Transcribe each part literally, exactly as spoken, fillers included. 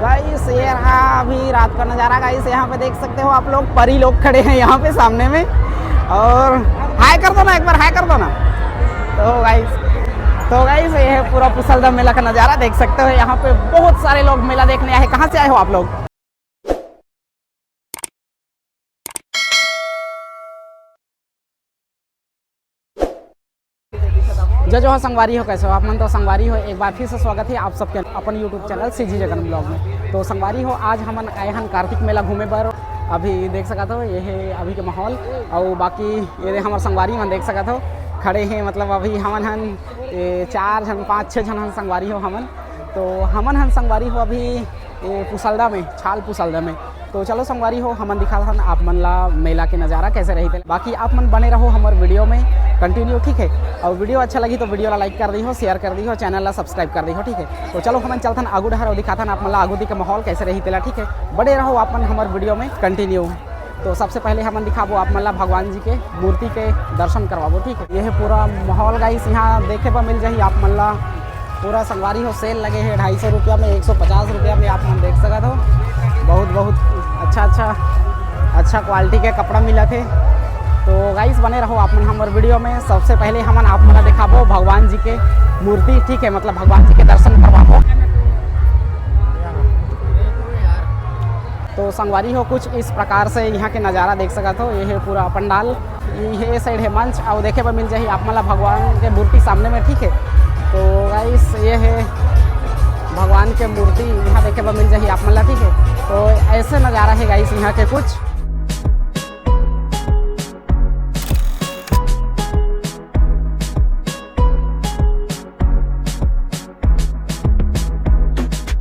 गाइस, ये रहा अभी रात का नज़ारा। गाइस, यहाँ पे देख सकते हो आप लोग, परी लोग खड़े हैं यहाँ पे सामने में। और हाय कर दो ना, एक बार हाय कर दो ना। तो गाइस, तो गाइस, ये है पूरा पुसलदा मेला का नज़ारा। देख सकते हो, यहाँ पे बहुत सारे लोग मेला देखने आए हैं। कहाँ से आए हो आप लोग? जय जोहार संगवारी हो, कैसे हो आप मन? तो संगवारी हो, एक बार फिर से स्वागत है आप सबके अपन YouTube channel CG Jagan blog में। तो संगवारी हो, आज हमन आए हन कार्तिक मेला घूमे बर। अभी देख सकत हो, ये है अभी के माहौल। और बाकी ये दे हमर संगवारी मन देख सकत हो, खड़े हैं, मतलब अभी हमन हन, ए, चार झन, पाँच छः झन हन संगवारी हो हमन। तो हमन हन संगवारी हो अभी, ए, पुसलदा में, छाल पुसलदा में। तो चलो संगवारी हो, हमन दिखाथन आप मन ला मेला के नज़ारा कैसे रही। बाकी आप मन बने रहो हमर वीडियो में कंटिन्यू, ठीक है। और वीडियो अच्छा लगी तो वीडियो ला लाइक कर दी हो, शेयर कर दी हो, चैनल ला सब्सक्राइब कर दी हो, ठीक है। तो चलो हमन चलथन आगू डहर और दिखाथन आप मन ला आगू दी के माहौल कैसे रही तेला, ठीक है। बने रहो आप मन हमर वीडियो में कंटिन्यू। तो सबसे पहले हमन दिखाबो आप मन ला भगवान जी के मूर्ति के दर्शन करवाबो, ठीक है। ये है पूरा माहौल गाइस, यहाँ देखे बर मिल जाही आप मन ला। पूरा संगवारी हो, सेल लगे है, ढाई सौ रुपया में, एक सौ पचास रुपया में आप मन देख सकत हो। बहुत बहुत अच्छा अच्छा अच्छा क्वालिटी के कपड़ा मिलत है। तो गाइस, बने रहो आप मन हमर वीडियो में। सबसे पहले हमन आप मन ला दिखाबो भगवान जी के मूर्ति, ठीक है, मतलब भगवान जी के दर्शन करवाबो। तो संगवारी हो, कुछ इस प्रकार से यहाँ के नज़ारा देख सकत हो। ये है पूरा पंडाल, ये साइड है मंच, और देखे बर मिल जाही आप मन ला भगवान के मूर्ति सामने में, ठीक है। तो गाइस, ये है भगवान के मूर्ति, यहाँ देखे बर मिल जाही आप मन ला, ठीक है। तो ऐसे नज़ारा है गाइस यहाँ के कुछ।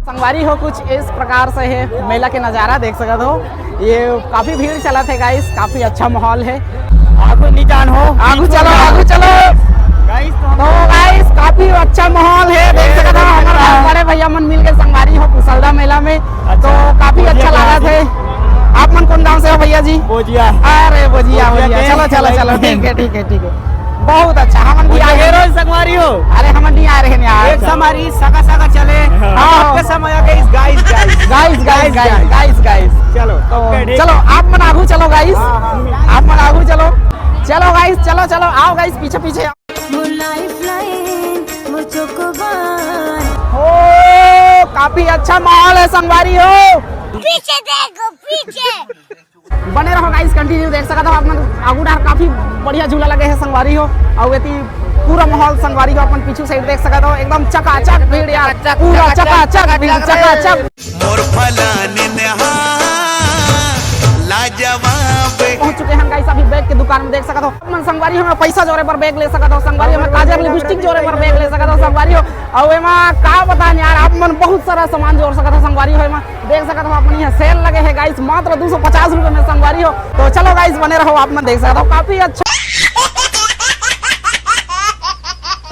संगवारी हो, कुछ इस प्रकार से है मेला के नज़ारा देख सकत हो। ये काफी भीड़ चलत है गाइस, काफी अच्छा माहौल है। आगू नहीं जान हो, आगू चलो, आगू चलो। गाइस, तो हम तो गाइस, काफी अच्छा माहौल है, देख सकत हो। हमारे बड़े भैया मन मिल के संगवारी हो पुसलदा मेला में, अच्छा, तो काफी बोजिया अच्छा लगा थे। आप मन कौन गांव से हो भैया जी? बोजिया। अरे बोजिया, बोजिया बोजिया। के चलो चलो चलो, ठीक है, ठीक है, ठीक है। बहुत अच्छा, हमन भी आगे रोज संगवारी हो। अरे हमन नहीं आ रहे हैं यार। एक संगवारी सगा सगा चले। हाँ। आपके समय आ गए इस गाइस, गाइस। गाइस, गाइस, गाइस, गाइस, गाइस। चलो, तो ओके, ठीक। चलो, आप मन आगू चलो गाइस। हाँ, हाँ। आप मन आगू चलो। चलो गाइस, चलो चलो, आओ गाइस, पीछे पीछे आओ। वो लाइफलाइन, वो चोकोबार। ओ, काफी अच्छा माहौल है संगवारी हो। पीछे देखो, पीछे। बने रहो गाइस, कंटिन्यू देख सकत हो आप मन। आगू डार काफी बढ़िया झूला लगे है संगवारी हो, और एती पूरा माहौल संगवारी हो अपन पीछू साइड देख सकत हो, एकदम चकाचक भीड़ यार, पूरा चकाचक भीड़, चकाचक। मोर फलाने ने हा लाजवाब। पहुंच चुके हैं गाइस अभी बैग के दुकान में, देख सकत हो आप मन। संगवारी हो, पैसा जोरे पर बैग ले सकत हो संगवारी हो, काजर लिपस्टिक जोरे पर बैग ले सकत हो संगवारी हो। और एमा का बताएं यार, आप मन बहुत सारा सामान जोड़ सकत हो संगवारी हो एमा। देख सकत हो आप मन, यहाँ सेल लगे है गाइस, मात्र दो सौ पचास रुपए में संगवारी हो। तो चलो गाइस, बने रहो आप मन, देख सकत हो काफी अच्छा,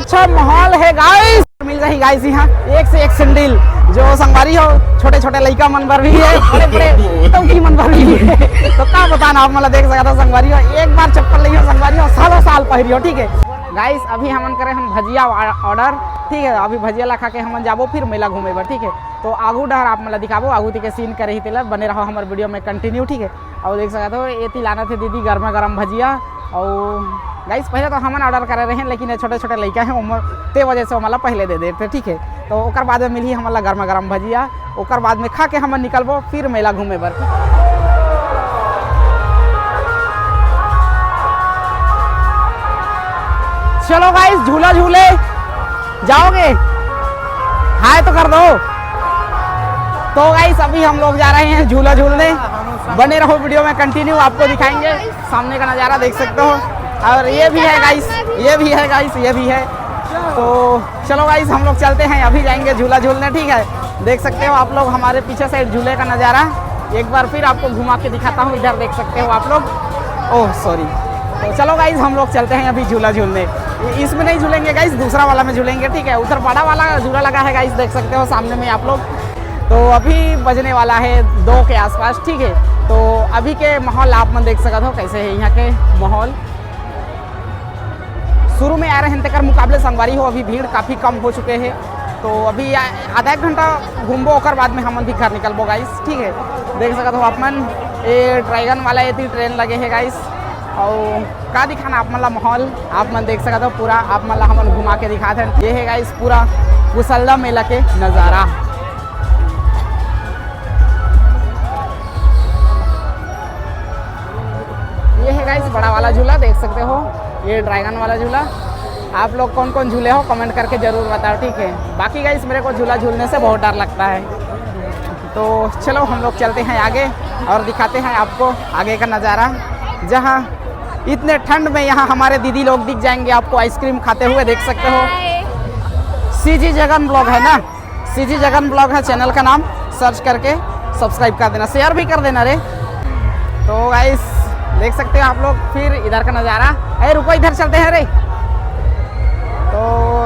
अच्छा माहौल है गाइस। मिल जाही गाइस यहाँ एक से एक सैंडल, जो संगवारी हो छोटे छोटे लइका मन बर भी है, बड़े बड़े टंकी मन बर भी है। तो का बताना आप मन ला, देख सकत हो संगवारी हो, एक बार चप्पल लेहो संगवारी हो, सालों साल पहिरियो, ठीक है। गाइस, अभी हमन करे हन भजिया ऑर्डर, ठीक है। अभी भजिया ला खा के हमन जाबो फिर मेला घूमे बर, ठीक है। तो आगू डहर आप मन ला दिखाबो, आगू ती के सीन करे ही तेला, बने रहो हमर वीडियो में कंटिन्यू, ठीक है। और देख सकत हो, एती लानत हे दीदी गर्मा गर्म भजिया। और गाइस, पहले तो हमन ऑर्डर करे रहे, लेकिन ये छोटे छोटे लइका हैं, ओमन ते वजह से ओमन ला पहले दे देते, ठीक है। तो ओकर बाद में मिलही हमन ला गर्मा गर्म भजिया, ओकर बाद में खा के हमन निकलबो फिर मेला घूमे बर। चलो गाइस, झूला झूले जाओगे? हाय तो कर दो। तो गाइस, अभी हम लोग जा रहे हैं झूला झूलने। बने रहो वीडियो में कंटिन्यू, आपको दिखाएंगे सामने का नज़ारा, देख सकते हो। और ये भी है गाइस, ये भी है गाइस, ये भी है। तो चलो गाइस, हम लोग चलते हैं, अभी जाएंगे झूला झूलने, ठीक है। देख सकते हो आप लोग हमारे पीछे साइड झूले का नज़ारा, एक बार फिर आपको घुमा के दिखाता हूँ। इधर देख सकते हो आप लोग, ओह सॉरी। तो चलो गाइस, हम लोग चलते हैं अभी झूला झूलने। इसमें नहीं झूलेंगे गाइस, दूसरा वाला में झूलेंगे, ठीक है। उधर बड़ा वाला झूला लगा है गाइस, देख सकते हो सामने में आप लोग। तो अभी बजने वाला है दो के आसपास, ठीक है। तो अभी के माहौल आप मन देख सकत हो कैसे है यहाँ के माहौल। शुरू में आ रहे हैं तेकर मुकाबले संगवारी हो, अभी भीड़ काफ़ी कम हो चुके हैं। तो अभी आ-, आधा एक घंटा घूमबो, ओकर बाद में हमन भी घर निकलबो गाइस, ठीक है। देख सकत हो आप मन, ये ड्रैगन वाला एती ट्रेन लगे है गाइस, और का दिखाना आप मन ला माहौल, आप मन देख सकत हो पूरा, आप मन ला हमन घुमा के दिखात हन। ये है गाइस पूरा पुसल्दा मेला के नज़ारा। ये है गाइस बड़ा वाला झूला, देख सकते हो, ये ड्रैगन वाला झूला। आप लोग कौन कौन झूले हो, कमेंट करके जरूर बताओ, ठीक है। बाकी गाइस, मेरे को झूला झूलने से बहुत डर लगता है। तो चलो, हम लोग चलते हैं आगे और दिखाते हैं आपको आगे का नज़ारा, जहाँ इतने ठंड में यहाँ हमारे दीदी लोग दिख जाएंगे आपको आइसक्रीम खाते हुए, देख सकते हो। सीजी जगन ब्लॉग है ना, सीजी जगन ब्लॉग है चैनल का नाम, सर्च करके सब्सक्राइब कर देना, शेयर भी कर देना रे। तो गाइस, देख सकते हो आप लोग फिर इधर का नज़ारा। अरे रुको, इधर चलते हैं रे। तो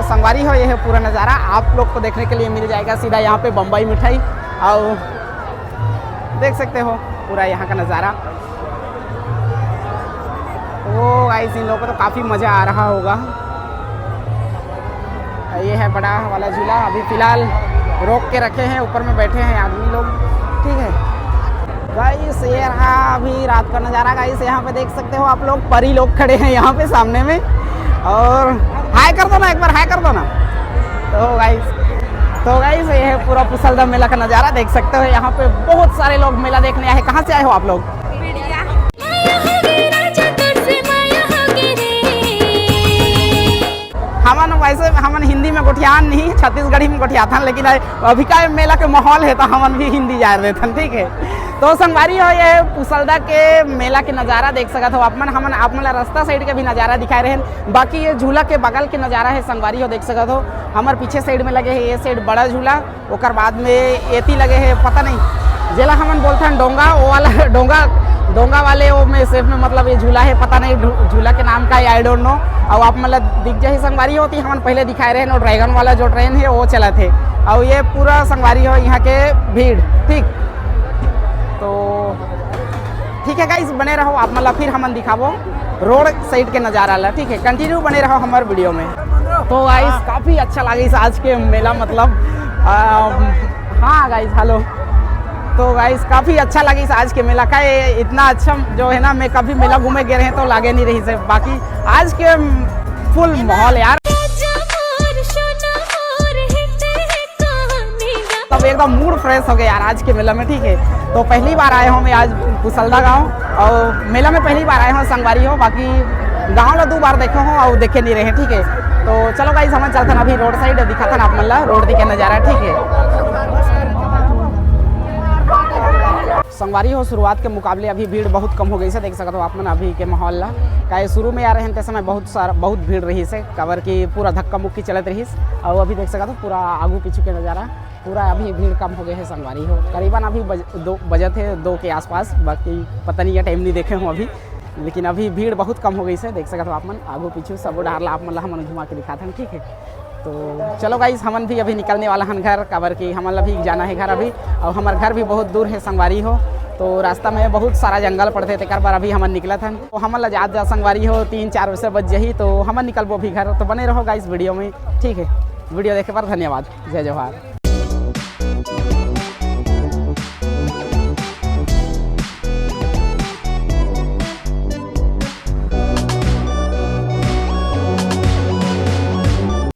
संगवारी हो, ये है पूरा नज़ारा, आप लोग को देखने के लिए मिल जाएगा सीधा यहाँ पे बम्बई मिठाई। और देख सकते हो पूरा यहाँ का नज़ारा। तो गाइस, इन लोगों को तो काफ़ी मज़ा आ रहा होगा। ये है बड़ा वाला झूला, अभी फिलहाल रोक के रखे हैं, ऊपर में बैठे हैं आदमी लोग, ठीक है। गाइस, ये रहा अभी रात का नज़ारा। गाइस, यहाँ पे देख सकते हो आप लोग, परी लोग खड़े हैं यहाँ पे सामने में। और हाय कर दो ना, एक बार हाय कर दो ना। तो गाइस, तो गाइस, ये है पूरा पुसलदा मेला का नज़ारा, देख सकते हो। यहाँ पे बहुत सारे लोग मेला देखने आए हैं। कहाँ से आए हो आप लोग? हमन वैसे, हमन हिंदी में गोठियान नहीं, छत्तीसगढ़ी में गोठियाथन, लेकिन अभी का मेला के माहौल है तो हमन भी हिंदी जाए देथन, ठीक है। तो संगवारी हो, ये पुसलदा के मेला के नज़ारा देख सकत हो आप मन। हमन आप मन ला रास्ता साइड के भी नज़ारा दिखाए रहेन, बाकी ये झूला के बगल के नज़ारा है संगवारी हो, देख सकत हो। हमर पीछे साइड में लगे है ये साइड बड़ा झूला, ओकर बाद में एती लगे है, पता नहीं, जेला हमन बोलथन डोंगा, वो वाला डोंगा, डोंगा वाले वो में सेफ में, मतलब ये झूला है, पता नहीं झू-, झूला के नाम का है, I don't know। और आप मतलब दिख जाही संगवारी होती, हमन पहले दिखाए रहे, वो ड्रैगन वाला जो ट्रेन है वो चलत है। और ये पूरा संगवारी हो यहाँ के भीड़, ठीक। तो ठीक है गाइस, बने रहो, आप मतलब फिर हमन दिखाबो रोड साइड के नज़ारा ला, ठीक है। कंटिन्यू बने रहो हमारे वीडियो में। तो गाइस, काफ़ी अच्छा लगिस आज के मेला, मतलब, आ, हाँ गाइस, हेलो। तो गाइस, काफ़ी अच्छा लगिस आज के मेला का, ये इतना अच्छा जो है ना, मैं कभी मेला घूमे गए रहे तो लागे नहीं रहिस है, बाकी आज के फुल माहौल यार। तब एकदम मूड फ्रेश हो गया यार आज के मेला में, ठीक है। तो पहली बार आए हो मैं आज पुसलदा गांव, और मेला में पहली बार आए हो संगवारी हो, बाकी गांव ला दो बार देखे हो और देखे नहीं रहे, ठीक है। तो चलो गाइस, हमन चलथन अभी रोड साइड, दिखाथन आप मन ला रोड के नज़ारा, ठीक है। संगवारी हो, शुरुआत के मुकाबले अभी भीड़ बहुत कम हो गई से, देख सकत हो आप मन अभी के माहौल ला। काहे शुरू में आ रहे हैं ते समय बहुत सारा, बहुत भीड़ रहिस है, काबर कि पूरा धक्का मुक्की चलत रहिस। और अभी देख सकत हो पूरा आगू पीछू के नज़ारा, पूरा अभी भीड़ कम हो गए है संगवारी हो। करीबन अभी बज-, दो बजत है दो के आसपास, बाकी पता नहीं, ये टाइम नहीं देखे हूँ अभी, लेकिन अभी भीड़ बहुत कम हो गई से, देख सकत हो आप मन। आगू पीछू सबो डहार ला आप मन ला हमन घुमा के दिखाथन, ठीक है। तो चलो गाइस, हमन भी अभी निकलने वाला हन घर, काबर कि हमन ला भी जाना है घर अभी, और हमार घर भी बहुत दूर है संगवारी हो। तो रास्ता में बहुत सारा जंगल पड़ते, तेकर बर अभी हमन निकलत हन। तो हमन ला जात जात संगवारी हो तीन चार बजे बज जही, तो हमन निकलबो अभी घर। तो बने रहो गाइस वीडियो में, ठीक है। वीडियो देखे बर धन्यवाद, जय जोहार।